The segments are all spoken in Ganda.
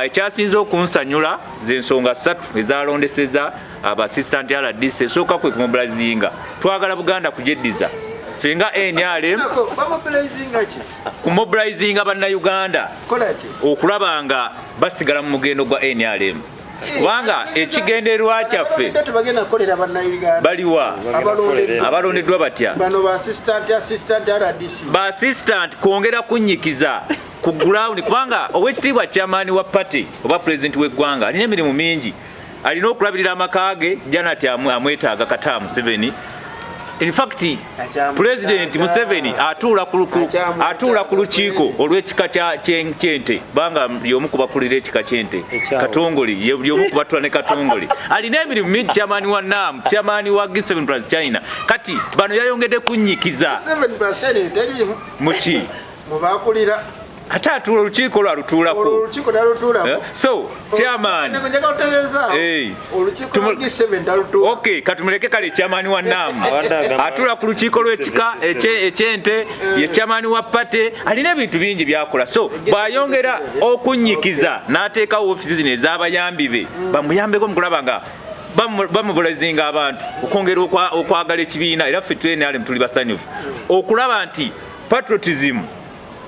Ekyasinze okunsanyula zensonga ssatu ezalondeseza aba assistant RDC. Esooka kwe kumobilizinga, twagala Buganda kugyeddiza ffe nga NRM, kumobilizinga Bannayuganda okulaba nga basigala mu mugendo gwa NRM, kubanga ekigendererwa kyaffe baliwa abalondeddwa batya ba assistant kwongera kunnyikiza ku ground, kubanga owekitiibwa chairman wa party oba president w'eggwanga alina emirimu mingi, alina okulabirira amaka ge. Janati amwetaaga kata Museveni. In fact, President Museveni atuula ku lukiiko olw'ekika ky'ente, banga y'omu kubakulira ekika ky'ente Katongole, y'omu kubatula ne Katongole. Alina emirimu mingi, chairman wa NAM, chairman wa G7 plus China. Kati bano yayongedde kunnyikiza muki mubakulira. Ate atuula olukiiko lwalutuulako. So chairman, okay, katumuleke. Kale chairman wa NAM atuula ku lukiiko lw'ekika ekyente, ye chairman wa party, alina ebintu bingi byakola. So bw'ayongera okunnyikiza n'ateekawo ofiisi zino ez'abayambi be bamuyambeko mu kulaba nga bamobilizinga abantu okwongera okwagala ekibiina. Era ffe tnrm tuli basanyufu okulaba nti patriotism,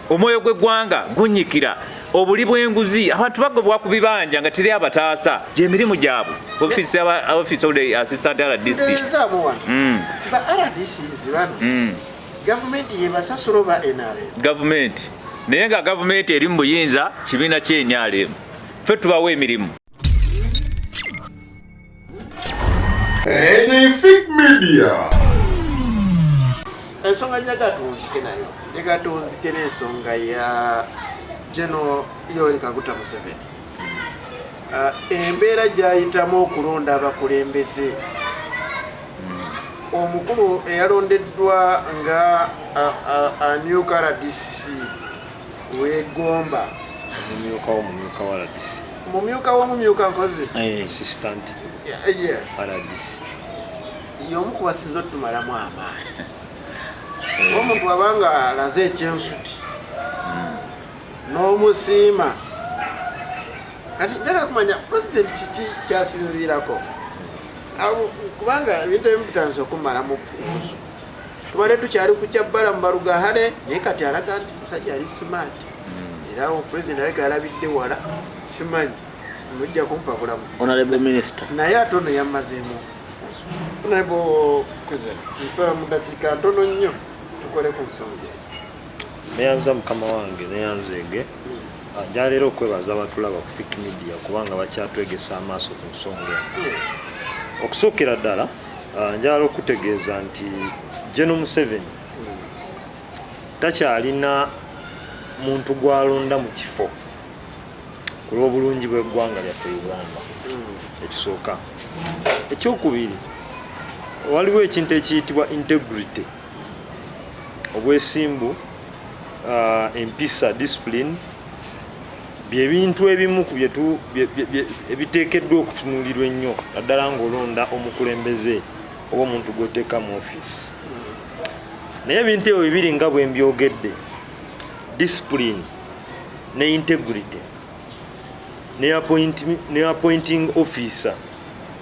omwoyo gw'eggwanga gunyikira. Obuli bw'enguzi, abantu bagobwa ku bibanja nga teri abataasa, gyemirimu gyabwe office of the assistant RDC. Ba RDCs bano, gavumenti yebasasula oba NRM? Gavumenti, naye nga gavumenti eri mu buyinza kibiina ky'NRM, ffe tubawa emirimu. Anything Media. Ensonga njaga tunzike nayo, njagala tunzike n'ensonga ya General Yoweri Kaguta Museveni. Embeera gyayitamu okulonda abakulembeze, omukulu eyalondeddwa nga amyuka RDC wegomba. Mumyuka w'omumyuka wa RDC. Mumyuka w'omumyuka nkozi. Assistant RDC. Y'omu ku basinza otutumalamu amaanyi. Omuntu wabanga alaze ekyensuti n'omusiima. Kati njagala kumanya pulezidenti kiki kyasinziirako, kubanga ebintu ebimu bitandise okumalamu busu. Tubadde tukyali ku kya Balaam Barugahare, naye kati alaga nti musajja ali smart, era awo pulezidenti aleka yalabidde wala. Simanyi, mujja kumpabulamu. Honorable Minister. Naye ate ono yammazeemu. Honorable President, nsaba mu dakiika ntono nnyo tukole ku nsonga eyo. Neyanza mukama wange, neyanzeege njaleera okwebaza abatulaba ku Fik Media, kubanga bakyatwegesa amaaso ku nsonga eno. Okusookera ddala, njagala okutegeeza nti General Museveni takyalina muntu gwalonda mu kifo ku lw'obulungi bw'eggwanga lyaffe Uganda, ekisooka. Ekyokubiri, waliwo ekintu ekiyitibwa integrity, obwesimbu, empisa, discipline, byebintu ebimu ku ebiteekeddwa okutunuulirwa ennyo, naddala ng'olonda omukulembeze oba omuntu gw'oteeka mu ofiisi. Naye ebintu ebyo bibiri nga bwe mbyogedde, discipline ne integrity, ne appointing officer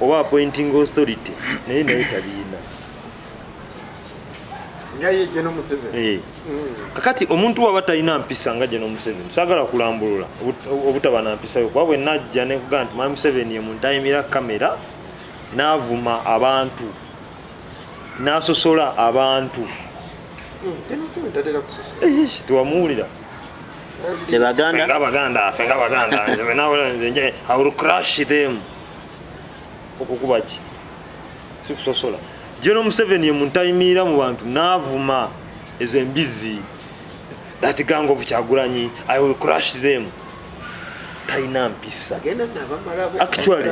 oba appointing authority, naye tabiina. Nga ye General Museveni. Eh. Kakati omuntu waba talina mpisa nga General Museveni, saagala kulambulula obutaba na mpisa yo, kuba bwe najja nekugaa nti Mwami Museveni ye muntu ayimira kamera n'avuma abantu, n'asosola abantu. General Museveni tatera kusosola. Eh, tewamuwulira? The Baganda. Fenga Baganda, fenga Baganda, nze nawulira nze nje, "I will crush them." Okukuba ki? Si kusosola? General Museveni ye muntu ayimirira mu bantu n'avuma ezo embizi, that gang of Kyagulanyi, "I will crush them." Talina mpisa. Agenda nabamalabo. Actually,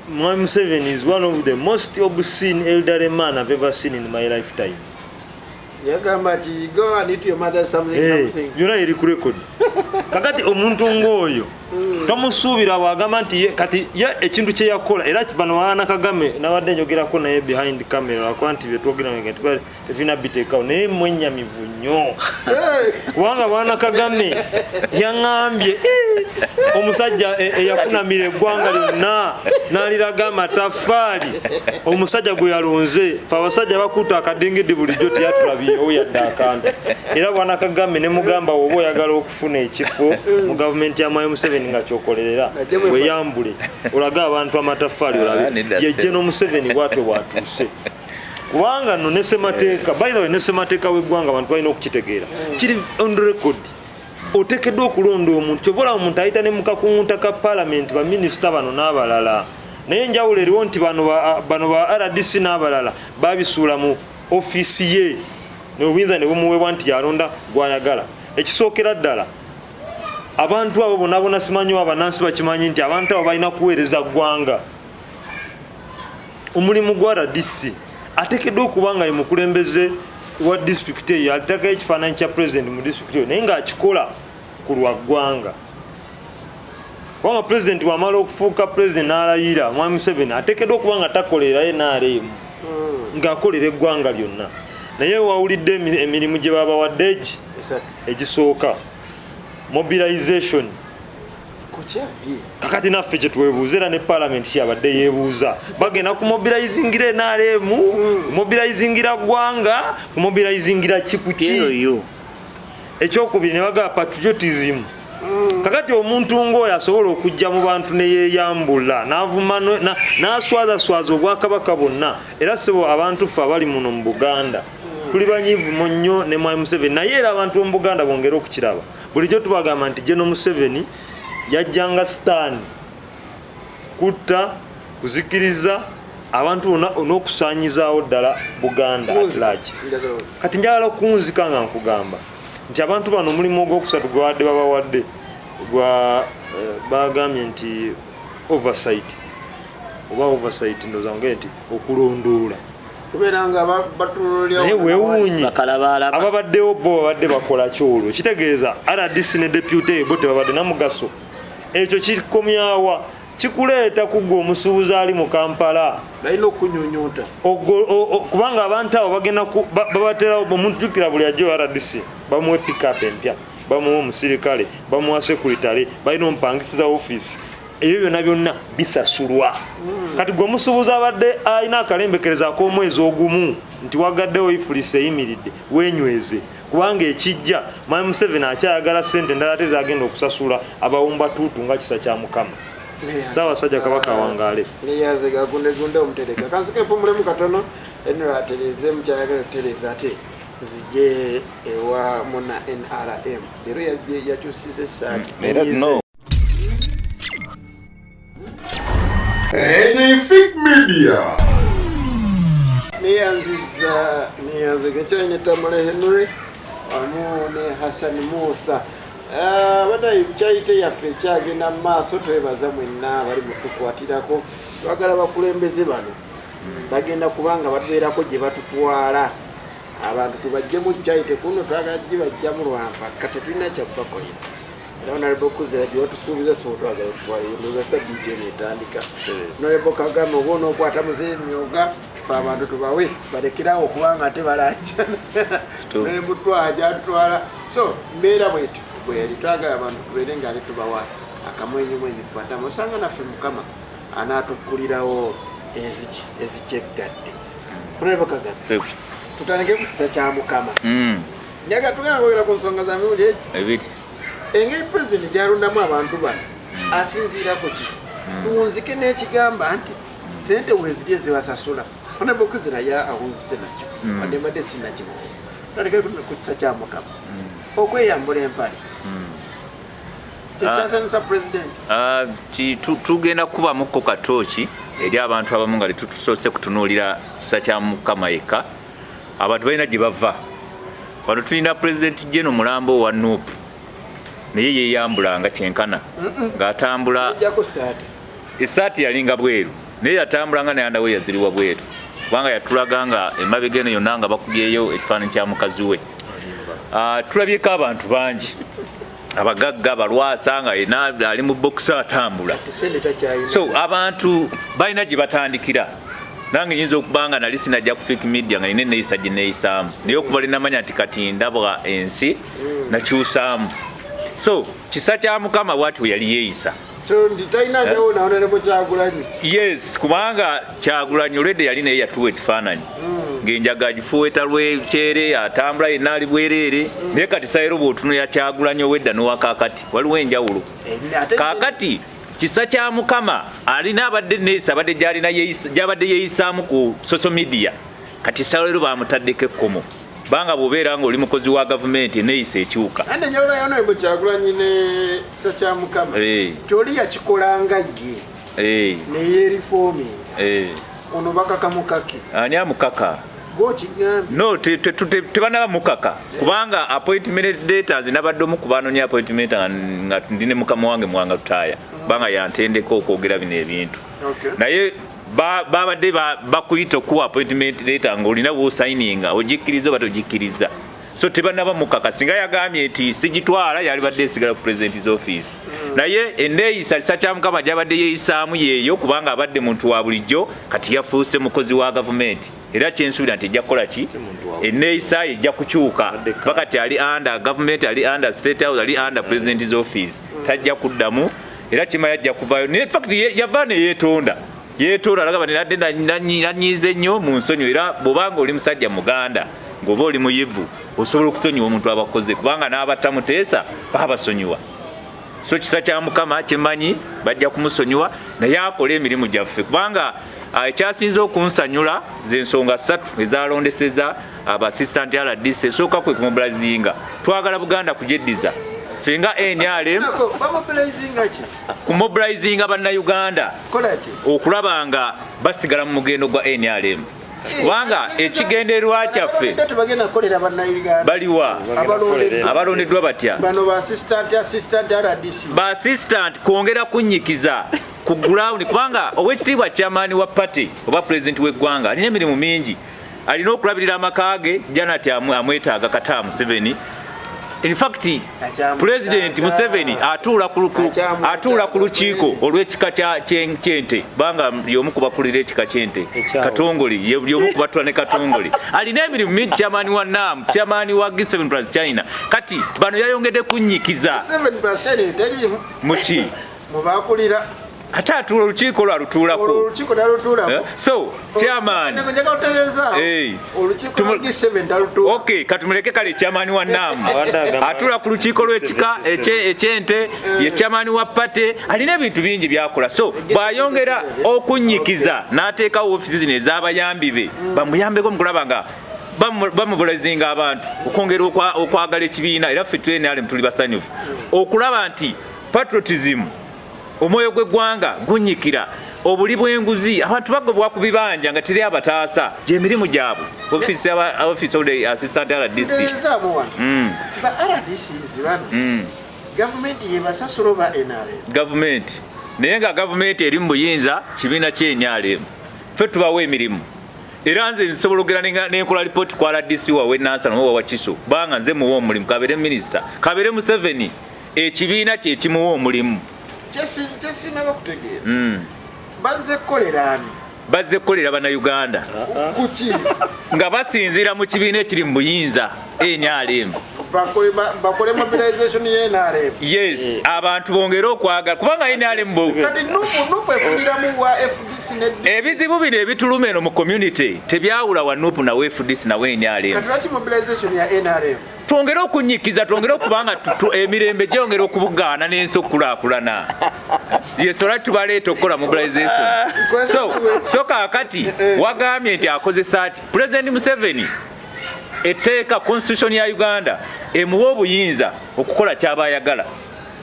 Mwami Museveni is one of the most obscene elderly man I've ever seen in my lifetime. Yagamba nti, "Go and eat your mother something." Eh, something. Byonna eri ku record. Kakati omuntu ng'oyo Tomusuubira bwagamba nti kati ye ekintu kye yakola, era bano baana Kagame nabadde njogerako naye behind camera, lwakuba nti byetwogera nga tetulina biteekawo, naye mwennyamivu nnyo kubanga bwana Kagame yaŋŋambye, omusajja eyakunamira eggwanga lyonna n'aliraga amataffaali, omusajja gwe yalonze. Fe abasajja bakuta akadingidi bulijjo, teyatulabyewo yadde akantu. Era bwana Kagame ne mugamba, woba oyagala okufuna ekifo mu gavumenti ya Mwami Museveni nga kyokolerera, weyambule olage abantu amataffaali olabe ye General Museveni bwatyo bwatuuse. Kubanga nno ne ssemateeka, by the way, ne ssemateeka w'eggwanga abantu balina okukitegeera, kiri on record, oteekeddwa okulonda omuntu. Kyova olaba omuntu ayita ne mukakunta ka palamenti, baminisita bano n'abalala, naye enjawulo eriwo nti bano ba RDC n'abalala babisuula mu ofiisi ye obuyinza ne bumuweebwa nti yalonda gwayagala. Ekisookera ddala, abantu abo bonna bona, simanyi abannansi bakimanyi nti abantu abo balina kuweereza ggwanga. Omulimu gwa RDC ateekeddwa okuba nga ye mukulembeze wa disitulikiti eyo, ateekayo ekifaananyi kya pulezidenti mu disitulikiti eyo, naye ng'akikola ku lwa ggwanga. Kubanga pulezidenti bw'amala okufuuka pulezidenti n'alayira, Mwami Museveni ateekeddwa okuba nga takolerayo NRM, ng'akolera eggwanga lyonna. Naye wawulidde emirimu gye babawadde egi egisooka, mobilization. Kakati naffe kyetwebuuza, era ne palamenti kyabadde yeebuuza, bagenda kumobilizingira NRM, kumobilizingira ggwanga, kumobilizingira ki ku ki? Ekyokubiri ne bagamba patriotism. Kakati omuntu ng'oyo asobola okujja mu bantu ne yeeyambula n'avuma n'aswazaswaza obwakabaka bwonna. Era ssebo, abantu ffe abali muno mu Buganda tuli banyiivu mu nnyo ne Mwami Museveni, naye era abantu mu Buganda bongere okukiraba, bulijjo tubagamba nti General Museveni yajjanga sitaani kutta, kuzikiriza abantu bonna n'okusaanyizaawo ddala Buganda at large. Kati njagala okunzika nga nkugamba nti abantu bano omulimu ogwokusatu gwe babadde babawadde gwa bagambye nti oversight, oba oversight ndowooza ngee nti okulondoola. Kubeera nga batunuulira. Naye weewuunye Bakalabalaba. ababaddewo bo babadde bakola kyolwo kitegeeza RDC ne deputy bo tebabadde namugaso. Ekyo kikomyawa kikuleeta kugwa omusuubuzi ali mu Kampala. Balina okunyunyunta. Kubanga abantu abo bagenda babaterawo omuntu. Jjukira buli ajja RDC bamuwa pickup empya, bamuwa omusirikale, bamuwa sekuritale, balina omupangisiza ofiisi. Ebyo byonna byonna bisasulwa. Kati gwe omusuubuzi abadde alina akalembekereza ak'omwezi ogumu nti wagaddewo ifulisa eyimiridde, weenyweze, kubanga ekijja Mwami Museveni akyayagala ssente endala ate zagenda okusasula abawumba tuutu nga kisa kya Mukama. Ssaabasajja Kabaka awangaale. Neyaze gagundegunde omutereka kansike mpumulemu katono, enra atereeze mukyayagala okutereeza, ate nzije ewa muna NRM. Leero yakyusiza essaati. Era no. Anything Media. Neyanziza, neyanziga nkyalina Tamale Henry wamu ne Hassan Musa. Badayi kyayite yaffe ekyagenda mu maaso. Twebaza mwenna abali mutukwatirako. Twagala bakulembeze bano bagenda kubanga batubeerako gye batutwala. Abantu tubajjemu kyayite kuno, twagala gibajjamu lwampaka, tetulina kyakubakolera. Era Honorable Kuzera gye watusuubiza, so twagala tutwaleyo. Ndowooza sabbiiti eno etandika. Honorable Kagame, oba onookwata muzeeyi Myoga, fe abantu tubawe balekerawo okubanga ate balajana. Honorable Twaha gyatutwala, so mbeera bwetu bweri. Twagala abantu tubeere nga ate tubawa akamwenyumwenyu kubatama, osanga naffe Mukama anaatukulirawo enzigi ezikyeggadde. Honorable Kagame, tutandike ku kisa kya Mukama. Njaga tugenda kwogera ku nsonga za mirundi egi Ebiri. Engeri pulezidenti gyalondamu abantu bano asinziira ku ki? Tuwunzike n'ekigamba nti sente weziri ezibasasula. Honorable Kuzira ya awunzise nakyo, wadde mbadde sinnakibuuza. Tutandike ku kisa kya Mukama, okweyambula empale kyekyasanyusa pulezidenti? Ah, tugenda kubamukko katooki eri abantu abamu nga tetusoose kutunuulira kisa kya Mukama yekka. Abantu balina gye bava. Wano tulina Pulezidenti Geno Mulambo wa NUP, naye yeeyambulanga kyenkana ng'atambula. Ejjako saati. Essaati yalinga bweru, naye yatambulanga nayandawe yaziriwa bweru, kubanga yatulaga nga emabega eno yonna nga bakubyeyo ekifaananyi kya mukazi we. Ah, tulabyeko abantu bangi. Abagagga balwasa nga yena ali mu bokisa atambula. So abantu balina gye batandikira. Nange nyinza okuba nga nali sinajja ku fake media nga nina enneeyisa gye neeyisaamu, naye okuva lwe namanya nti kati ndabwa ensi, nakyusaamu. So kisa kya Mukama bwati bwe yali yeeyisa. So nti talina njawulo na Honorable Kyagulanyi. Yes, kubanga Kyagulanyi olwedde yali naye yatuwa ekifaananyi ng'enjaga agifuweeta lwekyere, atambula yenna ali bwereere. Naye kati sayero bw'otunulira Kyagulanyi owedda n'owakaakati, waliwo enjawulo. Kaakati kisa kya Mukama alina abadde neeyisa abadde gyalina gyabadde yeeyisaamu ku social media, kati sayero bamutaddeko ekkomo, banga bw'obeera ng'oli mukozi wa gavumenti eneeyisa ekyuka. Ande enjawulo ya Honorable Kyagulanyi ne kisa kya Mukama, kyoli yakikolanga ye neyereforminga, ono bakaka mukake. Ani amukaka? Gwokigambye. No, tebanaba mukaka, kubanga appointment data nze nabadde omu ku banoonya appointment nga ndi ne mukama wange Mwanga Lutaaya, kubanga yantendeka okwogera bino ebintu. Naye babadde bakuyita okuwa appointment letter ng'olina bw'osayininga, ogikkiriza oba togikkiriza. So tebanaba mukaka. Singa yagambye nti sigitwala, yalibadde esigala ku president's office. Naye enneeyisa kisa kya Mukama gyabadde yeeyisaamu yeeyo, kubanga abadde muntu wa bulijjo, kati yafuuse mukozi wa gavumenti. Era kyensuubira nti ejja kukola ki, enneeyisa ye ejja kukyuka. Bakati ali under government, ali under State House, ali under president's office, tajja kuddamu. Era kimanya ajja kuvaayo. Naye in fact yava ne yeetonda, yeetonda alagamba nti nadde nanyiize nnyo mu nsonyiwa. Era bw'obanga oli musajja muganda ng'oba oli muyivu, osobola okusonyiwa omuntu abakoze, kubanga n'abatamuteesa babasonyiwa. So kisa kya Mukama kyemanyi bajja kumusonyiwa, naye akole emirimu gyaffe, kubanga ekyasinze okunsanyula zensonga ssatu ezalondeseza aba assistant RDC. Esooka kwe kumobilizinga. Twagala Buganda kugyeddiza ffe nga NRM. Bamobilizinga ki? Kumobilizinga Bannayuganda Kola ki? okulaba nga basigala mu mugendo gwa NRM, kubanga ekigendererwa kyaffe Tebagenda kukolera Bannayuganda. Baliwa? Abalondeddwa. Abalondeddwa batya? Bano ba assistant RDC. Ba assistant kwongera kunnyikiza ku ground, kubanga owekitiibwa chairman wa party oba president w'eggwanga alina emirimu mingi, alina okulabirira amaka ge. Janati amwetaaga kata Museveni. In fact, President Museveni Akyamwetaaga. atuula ku lukiiko olw'ekika ky'ente, kubanga y'omu ku bakulira ekika ky'ente. Ekyawo. Katongole y'omu ku batula ne Katongole. Alina emirimu mingi, chairman wa NAM, chairman wa G7 plus China. Kati bano yayongedde kunnyikiza. 7% teriimu. Muki? Mubakulira. Ate atuula olukiiko Olwo lwalutuulako. Olukiiko nalutuulako. Eh? So chairman Njagala otereeza olukiiko lwa G7 talutuula. Okay, katumuleke kale chairman wa NAM. Abadde agamba Atuula ku lukiiko lw'ekika eky'ente, ye chairman wa party, alina ebintu bingi byakola. So bw'ayongera okunnyikiza n'ateekawo ofiisi zino ez'abayambi be bamuyambeko mu kulaba nga bamobilizinga abantu okwongera okwagala ekibiina. Era ffe TNRM tuli basanyufu okulaba nti patriotism, omwoyo gw'eggwanga gunyikira. Obuli bw'enguzi, abantu bagobwa ku bibanja nga teri abataasa, gyemirimu gyabwe office yaba office of the assistant RDC. Ntereezaamu wano. Ba RDCs bano, gavumenti yebasasula oba NRM? Gavumenti, naye nga gavumenti eri mu buyinza kibiina ky'NRM, ffe tubawa emirimu. Era nze nsobola okugenda nenkola lipooti ku RDC wawe Nansana oba wa Kiso, kubanga nze muwa omulimu. Kabeere minisita, kabeere Museveni, ekibiina kye kimuwa omulimu. Kyesinaba kutegeera, bazze kukolera ani? Bazze kukolera Bannayuganda. Kuki? Nga basinziira mu kibiina ekiri mu buyinza, NRM. Bakole mobilization ye NRM? Yes, abantu bongere okwagala, kubanga NRM Kati NUP efuniramu wa FDC ne D? Ebizibu bino ebituluma eno mu community tebyawula wa NUP nawe FDC nawe NRM. Kati lwaki mobilization ya NRM? Twongere okunyikiza, twongere okubanga emirembe gyongera okubugaana n'ensi okukulaakulana. Yes, olwaki tubaleeta okukola mobilization. So kaakati wagambye nti akozesa ati President Museveni etteeka, constitution ya Uganda emuwa obuyinza okukola kyaba ayagala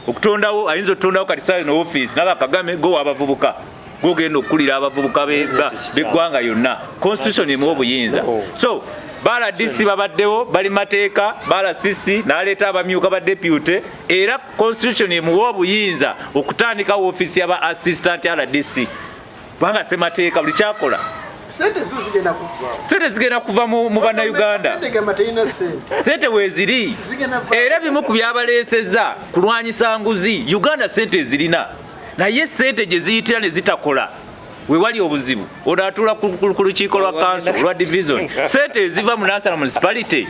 okutondawo. Ayinza okutondawo kati saa ino office naba Kagame go abavubuka gogenda okukulira abavubuka b'eggwanga yonna. Constitution emuwa obuyinza. So ba RDC babaddewo bali mateeka, ba RCC n'aleeta abamyuka ba deputy. Era constitution emuwa obuyinza okutandikawo ofiisi yaba assistant RDC, kubanga semateeka buli kyakola. Sente zigenda kuva mu bannayuganda. Sente weeziri era bimu ku byabaleesezza kulwanyisa nguzi. Uganda sente ezirina, naye sente gye ziyitira ne zitakola wewali obuzibu. Ono atuula ku lukiiko lwa kanso olwa division, sente eziva mu Nansana municipality,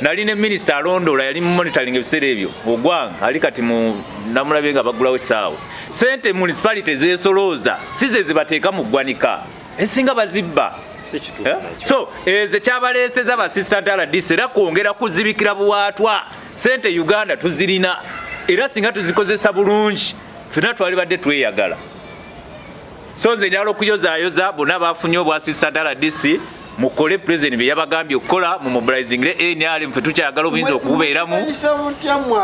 nali ne minisita alondoola, yali mu monitoring ebiseera ebyo, Ogwang ali kati mu namulabye nga bagulawo essaawa. Sente municipality zesolooza si ze zibateeka mu ggwanika, esinga bazibba. So ezo kyabaleeseza ba assistant RDC era kwongera kuzibikira buwaatwa. Sente Uganda tuzirina, era singa tuzikozesa bulungi ffenna twalibadde tweyagala. So nze njagala okuyozaayoza bonna bafunye obwa assistant RDC, mukole president bye yabagambye okukola, mu mobilizingire NRM. Ffe tukyagala obuyinza okububeeramu. Muyisa mutya mmwe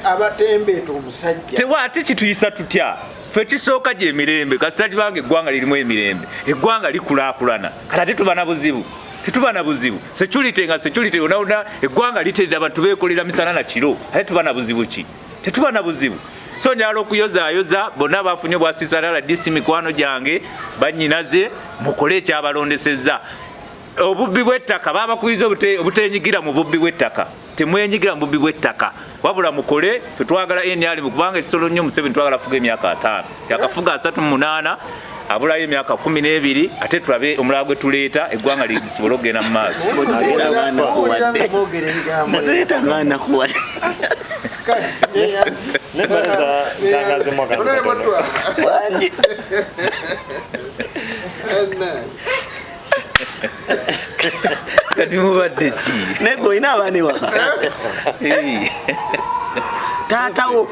abatembeeta omusajja? Tewa ate kituyisa tutya? Ffe kisooka gyemirembe, kasita kibanga eggwanga lirimu emirembe, eggwanga likulaakulana. Kati ate tuba na buzibu? Tetuba na buzibu. Security nga security yonawona, eggwanga literera, abantu beekolera misana na kiro, ate tuba na buzibu ki? Tetuba na buzibu. So njagala okuyozaayoza bonna bafunye obwa assistant RDC, mikwano gyange, bannyinaze, mukole ekyabalondesezza. Obubbi bw'ettaka babakubiriza obutenyigira mu bubbi bw'ettaka. Temwenyigira mu bubbi bw'ettaka, wabula mukole. Tetwagala NRM kubanga ekisolo nnyo Museveni. Twagala fuga emyaka 50, yakafuga 38, abulayo emyaka 12, ate tulabe omulala gwe tuleeta, eggwanga lisobole okugenda mu maaso. Muwulira nga mwogera ebigambo. Moderator nga anakuwadde. Kale, Nebaleza ntangazemu akantu Honorable katono. Twala. Wangi. Enna. Kati mubadde ki? Naye gwe olina abaana ewaka? Eh, Taatawo,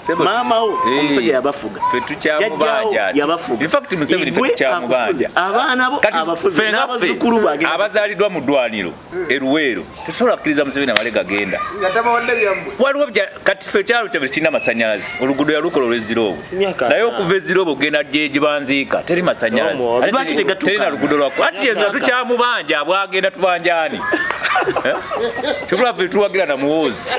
Sebo- maamawo, Eh. omusajja yabafuga. Ffe tukyamubanja. Jjajjaawo yabafuga. In fact, Museveni ffe Gwe tukyamubanja. akufuze. Abaana bo Kati abafuzi ffe nga ffe n'abazzukulu bagenda. abazaaliddwa mu ddwaniro eruweero tetusobola kukkiriza Museveni amale gagenda. Nga tabawadde byammwe. Waliwo kati ffe ekyalo kyaffe kirina amasanyalaze, oluguudo yalukola olw'eziroobo, Emyaka naye ana. okuva eziroobo ogenda gye banziika teri masanyalaze. Omu, Ate lwaki tegatuuka? Teri na luguudo lwako. Ati yezo tukyamubanja, bwagenda tubanjaani? Tebula ffe tuwagira na muwoozi,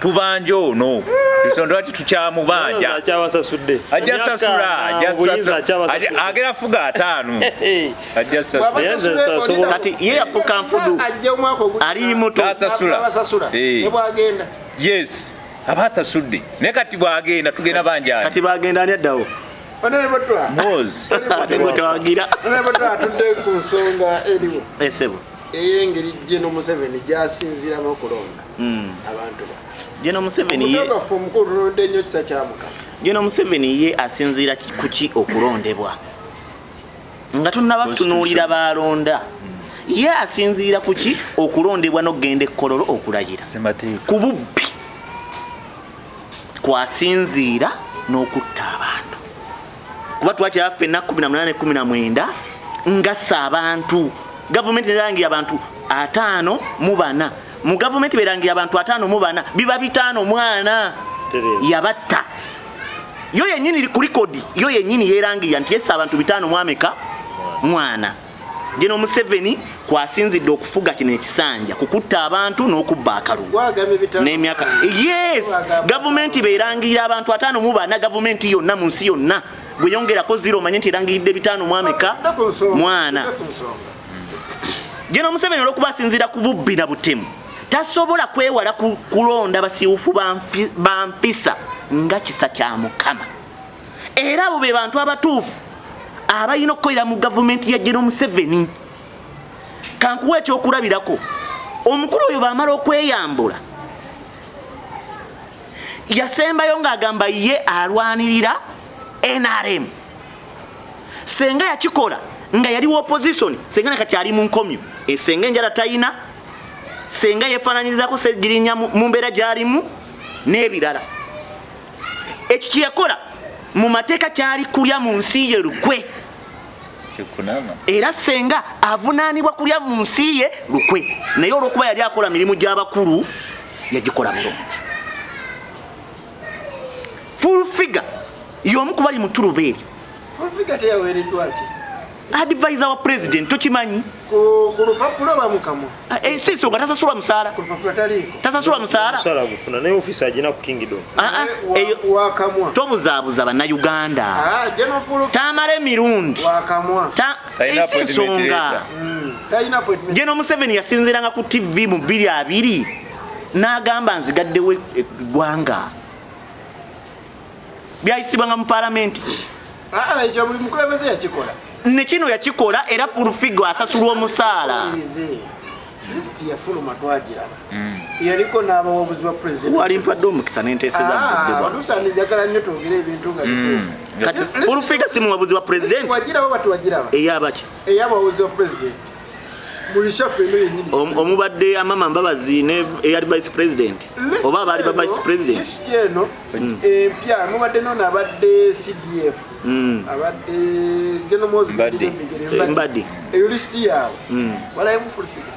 tubanja ono ensonga lwaki tukyamubanja. Akyabasasudde. Ajja sasula, ajja Obuyinza sasula. akyabasasudde. Agera fuga 50, ajja sasula. Naye nze nsobola- Kati ye yafuuka nfudu. Ajja omwaka ogujja. Ali muto. Asasula. Abasasula. Eh. Ne bwagenda. Yes, aba asasudde, naye kati bwagenda tugenda banjaani? Kati bagenda ani addawo? Honorable Twala. Muwoozi. Ate gwe tewagira. Honorable Twala, tudde ku nsonga eriwo Esebo. ey'engeri General Museveni gy'asinziiramu okulonda abantu ba. General Museveni Omutwe ye gwaffe omukulu tunuludde nnyo kisa kya Mukama. General Museveni ye asinziira ku ki okulondebwa? Nga tunnaba tunuulira baalonda. Ye asinziira ku ki okulondebwa n'okugenda ekkololo okulayira? Semateeka. Ku bubbi kwasinziira n'okutta abantu, kuba twakyaba ffenna 18 19 ngassa abantu. Gavumenti nerangira abantu 54. Mu gavumenti berangira abantu 54, biba 54. Tereeza. Yabatta yo yennyini ku likodi, yo yennyini yerangirira nti yessa abantu bitaano mwameka mwana. Geno Museveni kwasinzidde okufuga kino ekisanja kukutta abantu n'okubba akalulu Gwagambye 50. n'emyaka. Yes, gavumenti berangirira abantu 54. Gavumenti yonna mu nsi yonna gweyongerako ziro, omanye nti erangiridde bitaano mwameka Tudde ku nsonga. mwana. Tudde ku nsonga. Geno Museveni olwokuba asinziira ku bubbi na butemu, tasobola kwewala kulonda basiiwufu ba mpisa nga kisa kya Mukama, era abo be bantu abatuufu abalina okukolera mu gavumenti ya Geno Museveni. Kankuwa ekyokulabirako, omukulu oyo bamala okweyambula yasembayo ng'agamba ye alwanirira NRM. Senga yakikola nga yali opposition, senga nakati ali mu nkomyo. Senga enjala tayina, senga yefaananyirizako Segirinya mu mbeera gy'alimu n'ebirala. Ekyo kyeyakola mu mateeka kyali kulya mu nsi ye lukwe. Kikunama. Era senga avunaanibwa kulya mu nsi ye lukwe, naye olw'okuba yali akola mirimu gy'abakulu yagikola bulungi. Full Figure y'omu ku bali mu ttuluba eryo. Full Figure teyaweereddwa ki? Advisor wa president tokimanyi? Ku lupapula oba mukamwa? Si nsonga, tasasulwa musaala. Ku lupapula taliiko. Tasasulwa musaala. Musaala gufuna naye ofiisi agina ku Kingdom. Wakamwa. Tobuzaabuza Bannayuganda. General Full Tamale Mirundi. Wakamwa. Talina Si appointment nsonga. letter. Talina appointment. General Museveni yasinziiranga ku TV mu 2020 n'agamba nzigaddewo eggwanga. Byayisibwanga mu paalamenti. Ekyo buli mukulembeze yakikola. Ne kino yakikola era Full Figure asasulwa omusaala. Lisiti yafuluma twagiraba. Yaliko n'abawabuzi ba president. Wali mpadde omukisa n'enteeseza mu budde bwange. Otuusa njagala nnyo twogere ebintu nga bituufu. Kati Full Figure si muwabuzi wa president. Wagiraba oba tewagiraba? Ey'abaki? Ey'abawabuzi ba president. Mu lishafu eno yennyini. Omubadde Amama Mbabazi ne eyali vice president. Oba abaali ba vice president. Lisiti eno empya mubadde nono abadde CDF. Abadde General Moses Mbadde. Mbadde. Mbadde. Eyo lisiti yaabwe. Walayo Full Figure.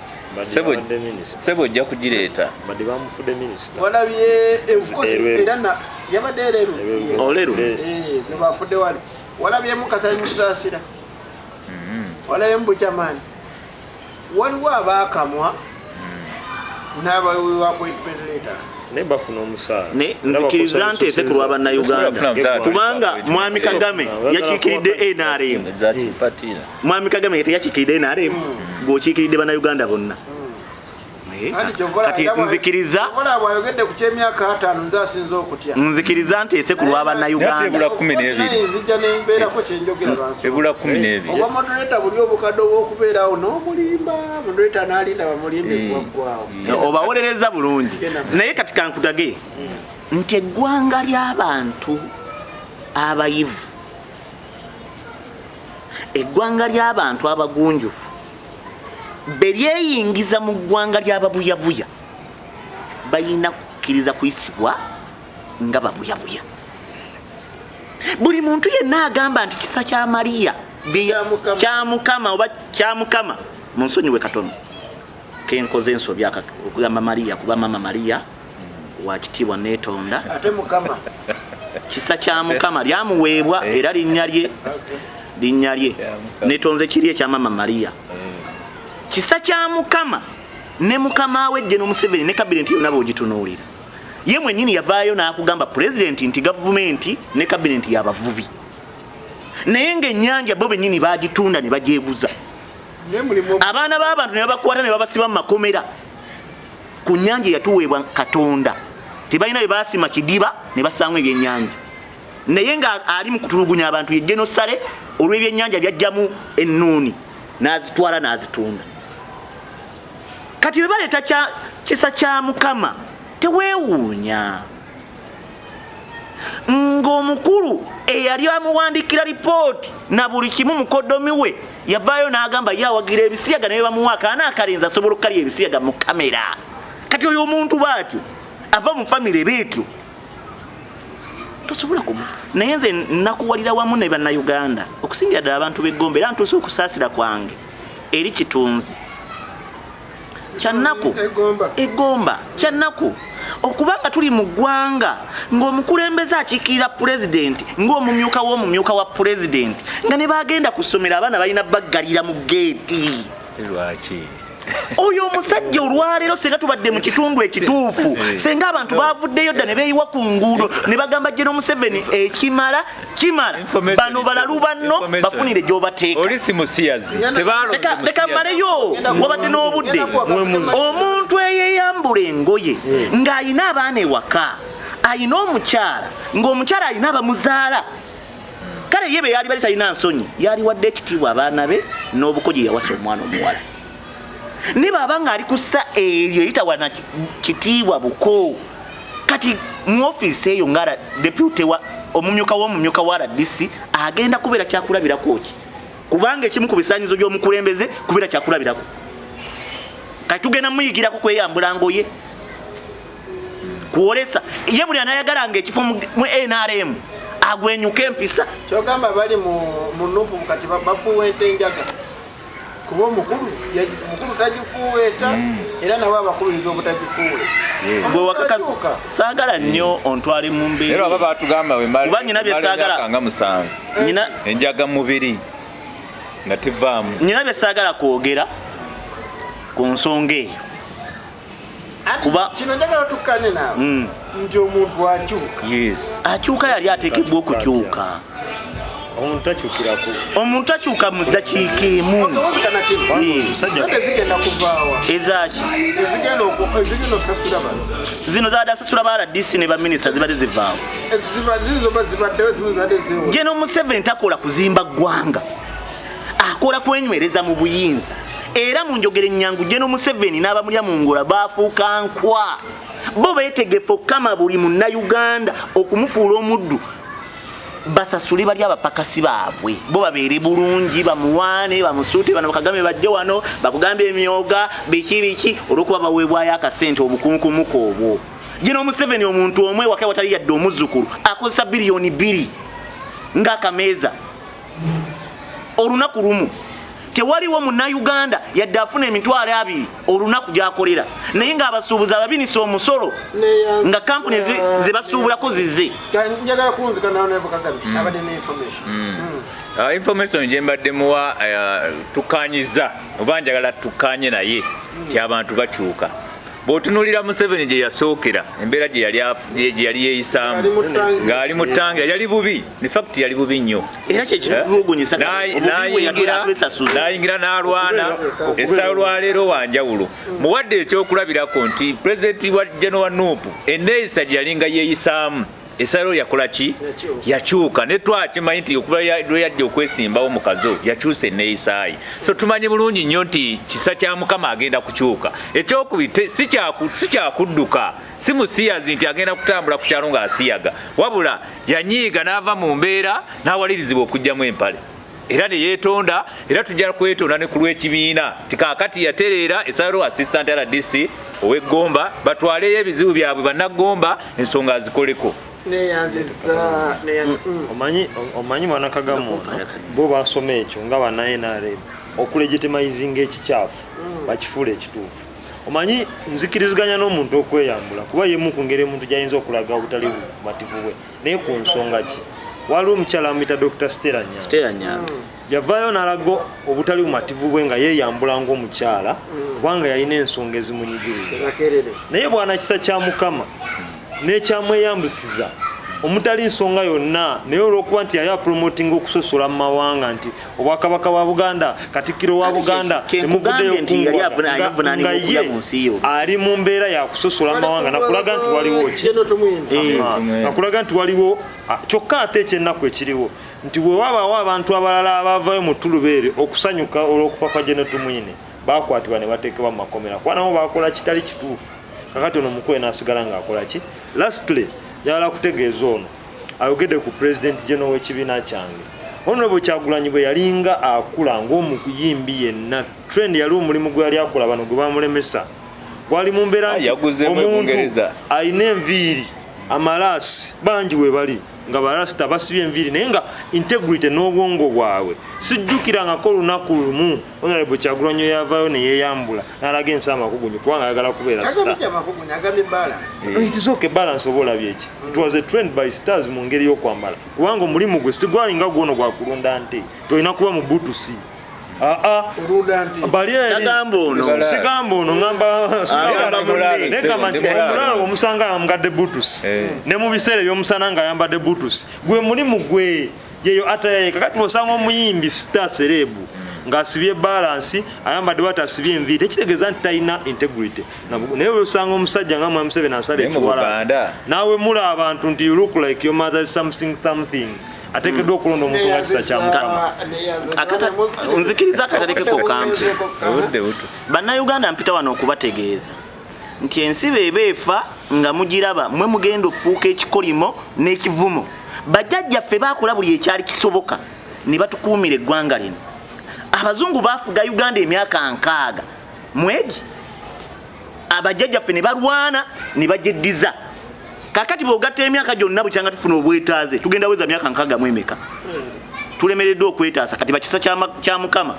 Mbadde minister. Sebo ojja kugireeta. Mbadde bamufudde minister. Walabye, of course, era na yabadde Ereru. Yes. Oleru. Bwe bafudde wali. Walabyemu Katale Musaasira. Walabyemu Buchaman. Waliwo abaakamwa n'abaweebwa appointment letters. Naye bafuna omusaala. Ne nzikiriza nteese ku lwa Bannayuganda. Kubanga Mwami Kagame yakiikiridde NRM. Mwami Kagame teyakiikiridde NRM, gw'okiikiridde Bannayuganda bonna. Kati nzikiriza bw'ayogedde ku ky'emyaka 5 nze asinze okutya. Nzikiriza nteese ku lwa Bannayuganda. Ebula 12. Nzija ne mbeerako kye njogera lwa nsonga. Ebula 12. Oba moderator buli obukadde obw'okubeerawo n'omulimba, moderator n'alinda bamulimbe gwaggwawo. Obawolereza bulungi. Naye kati kankutage nti eggwanga ly'abantu abayivu, eggwanga ly'abantu abagunjufu, be lyeyingiza mu ggwanga ly'ababuyabuya balina kukkiriza kuyisibwa nga babuyabuya. Buli muntu yenna agamba nti kisa kya Maria kya Mukama oba kya Mukama, munsonyiwe katono kenkoze ensobi okugamba Maria kuba Mama Maria wa kitiibwa neetonda. Ate Mukama. Kisa kya Mukama lyamuweebwa era linnya lye. Linnya lye. Neetonze kiri ekya Mama Maria. Kisa kya Mukama ne Mukama we General Museveni ne cabinet yonna bw'ogitunuulira. Ye mwennyini yavaayo n'akugamba president nti gavumenti ne cabinet y'abavubi. Naye ng'ennyanja bo bennyini baagitunda ne bagyeguza. Abaana b'abantu ne babakwata ne babasiba mu makomera ku nnyanja eyatuweebwa Katonda. Tebalina bye baasima kidiba ne bassangamu ebyennyanja. Naye nga ali mu kutulugunya abantu ye General Saleh olw'ebyennyanja byajjamu ennuuni n'azitwala n'azitunda. Kati bwe baleeta kisa kya Mukama teweewuunya ng'omukulu eyali amuwandiikira lipooti na buli kimu mukoddomi we yavaayo n'agamba ye awagira ebisiyaga ne bamuwa akaana akalenzi asobola okukalya ebisiyaga mu kamera. Kati oyo omuntu bw'atyo ava mu famire bw'etyo tosobola kumuta. Naye nze nnakuwalira wamu ne Bannayuganda okusingira ddala abantu b'eggombe era ntuuse okusaasira kwange eri kitunzi. Kyannaku egomba kyannaku okubanga tuli mu ggwanga ng'omukulembeze akiikirira pulezidenti ng'omumyuka w'omumyuka wa pulezidenti nga ne bagenda ku ssomero abaana balina baggalira mu geeti. Lwaki? Oyo omusajja olwaleero singa tubadde mu kitundu ekituufu, singa abantu bavuddeyo dda ne beeyiwa ku nguudo ne bagamba General Museveni ekimala kimala, bano balalu banno bafunire gy'obateeka. Oli si musiyazi. Tebalonze Leka mmaleyo, wabadde n'obudde. Omuntu eyeeyambula engoye ng'alina abaana ewaka, alina omukyala, ng'omukyala alina abamuzaala. Kale ye bwe yali bali talina nsonyi, yaliwadde ekitiibwa abaana be n'obuko gye yawasa omwana omuwala. Ne bw'aba ng'ali ku ssa eryo eritawa kitiibwa buko. Kati mu ofiisi eyo nga deputy wa omumyuka w'omumyuka wa RDC agenda kubeera kyakulabirako ki? Kubanga ekimu ku bisaanyizo by'omukulembeze kubeera kyakulabirako. Kati tugenda muyigirako kweyambula ngoye. Kwolesa ye buli anayagalanga ekifo mu NRM agwenyuka empisa. Kyogamba bali mu nupu kati bafuuwa ente enjaga. Kuba omukulu tagifuuweeta era nabo abakubiriza obutagifuuwe. Gwe wakakasa saagala nnyo ontwale mu mbeera. Era baba batugamba we Kuba nnyina bye saagala. Nga 7. Nnyina enjaga mubiri. Nga tevaamu. Nina bye saagala kwogera ku nsonga eyo. Kuba kino njagala tukkane naawe nti omuntu akyuka. Yes. Akyuka yali ateekebwa okukyuka. Omuntu takyukirako. Omuntu takyuka mu ddakiika emu. Okewozekana kino. Sente zigenda kuvaawa. Ezaaki? Ezigenda ezigenda osasula bano. Zino zaadde asasula ba RDC ne baminisita zibadde zivaawo. Zizoba zibaddewo, zimu zibadde ziwo. General Museveni takola kuzimba ggwanga. Akola kwenywereza mu buyinza. Era mu njogera ennyangu General Museveni n'abamulya mu ngola baafuuka nkwa. Bo beetegefu okukama buli munnayuganda okumufuula omuddu. Basasule bali abapakasi baabwe bo babeere bulungi, bamuwaane, bamusuute, bano Kagame bajje wano bakugambe emyoga biki biki olw'okuba baweebwayo akasente obukunkumuka obwo. General Museveni omuntu omwe waka watali yadde omuzzukulu akozesa biliyoni 2 ng'akameeza olunaku lumu. Tewaliwo munnayuganda yadde afuna emitwalo 20 olunaku gy'akolera, naye ng'abasuubuzi ababinisa omusolo nga kampuni ze basuubulako zize. Njagala kunzika nawe ne Kagame abadde ne information. Information gye mbadde muwa tukanyiza oba njagala tukanye naye nti abantu bakyuka. Bw'otunuulira Museveni gye yasookera, embeera gye yali yeeyisaamu ng'ali mu ttangira, yali bubi. In fact yali bubi nnyo. Era kye kitulugunyisa n'ayingira n'alwana essaawa olwaleero wa njawulo. Muwadde ekyokulabirako nti pulezidenti wa General wa NUP enneeyisa gye yalinga yeeyisaamu essaawa yakola ki? Yakyuka. Ne twakimanyi nti okuva lwe yajja okwesimbawo mu kazo yakyusa enneeyisaayi. So tumanyi bulungi nnyo nti kisa kya Mukama agenda kukyuka. Ekyokubiri si kyakudduka, si musiyazi nti agenda kutambula ku kyalo ng'asiyaga, wabula yanyiiga n'ava mu mbeera n'awalirizibwa okuggyamu empale. Era ne yeetonda, era tujja kwetonda ne ku lw'ekibiina nti kaakati yatereera essaawa assistant RDC ow'eggomba batwaleyo ebizibu byabwe bannaggomba ensonga azikoleko. Neyanziza omanyi mwana Kagame bo basoma ekyo nga banna NRM okulegitimizinga ekikyafu bakifuula ekituufu. Omanyi nzikiriziganya n'omuntu okweyambula kuba ye mu ku ngeri omuntu gy'ayinza okulaga obutali bumativu bwe, naye ku nsonga ki? Waliwo omukyala amuyita Dr. Stella Nyanzi. Stella Nyanzi yavaayo n'alaga obutali bumativu bwe nga yeeyambula ng'omukyala kubanga yalina ensonga ezimunyigiriza. Naye bwana kisa kya Mukama n'ekyamweyambusiza omutali nsonga yonna, naye olw'okuba nti yali apromotinga okusosola mu mawanga nti obwakabaka bwa Buganda, Katikkiro wa Buganda temuvuddeyo nga ye ali mu mbeera ya kusosola mu mawanga nakulaga nti waliwo ki, nakulaga nti waliwo kyokka ate ekyennaku ekiriwo nti bwe wabaawo abantu abalala abavayo mu ttulubeere okusanyuka olw'okufa kwa General Tumwine bakwatibwa ne bateekebwa mu makomera kuba nabo bakola kitali kituufu. Kakati ono mukulu n'asigala ng'akola ki? Lastly, njagala kutegeeza ono ayogedde ku President General w'ekibiina kyange Honorable Kyagulanyi bwe yalinga akula ng'omuyimbi yenna, trend yali omulimu gwe yali akola bano gwe bamulemesa gwali mu mbeera nti omuntu alina enviiri amalaasi bangi we bali nga barasita basibye enviiri naye nga integrity n'obwongo bwabwe. Sijjukirangako olunaku lumu Honorable Kyagulanyi yavaayo ne yeeyambula n'alaga ensi amakugunyu kubanga ayagala kubeera star. It is okay, balance oba olabye eki. It was a trend by stars mu ngeri y'okwambala kubanga omulimu gwe si gwalinga gwono gwa kulunda nte, tolina kuba mu butusi. Tagamba ono. Sigamba ono, ngamba nti omulalo omusanga ayambadde butusi ne mu biseera eby'omusana ng'ayambadde butusi gwe mulimu gwe yeyo atayaye. Kakati bw'osanga omuyimbi star celeb ng'asibye balance ayambadde bw'ati asibye enviiri tekitegeeza nti talina integrity. Naye bw'osanga omusajja nga Mwami Museveni asala ekiwala naawe mula abantu nti you look like your mother is something something, ateekeddwa okulonda omuntu nga kisa kya Mukama. Nzikiriza akatalekeko kampe. Bannayuganda mpita wano okubategeeza nti ensi bw'eba efa nga mugiraba mwe mugenda ofuuka ekikolimo n'ekivumo. Bajjajjaffe baakola buli ekyali kisoboka ne batukuumira eggwanga lino. Abazungu baafuga Uganda emyaka 60 mwegi, abajjajjaffe ne balwana ne bagyeddiza. Kakati bw'ogatta emyaka gyonna bukyanga tufuna obwetaaze tugenda weza myaka 64 tulemereddwa okwetaasa. Kati bakisa kya Mukama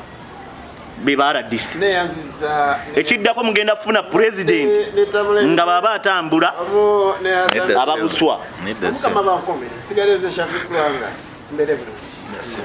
be ba RDC. Ekiddako mugenda kufuna pulezidenti nga baba atambula ababuswa. Mukama bankomere. Nsigaleze Shafiq Lwanga mbere bulungi.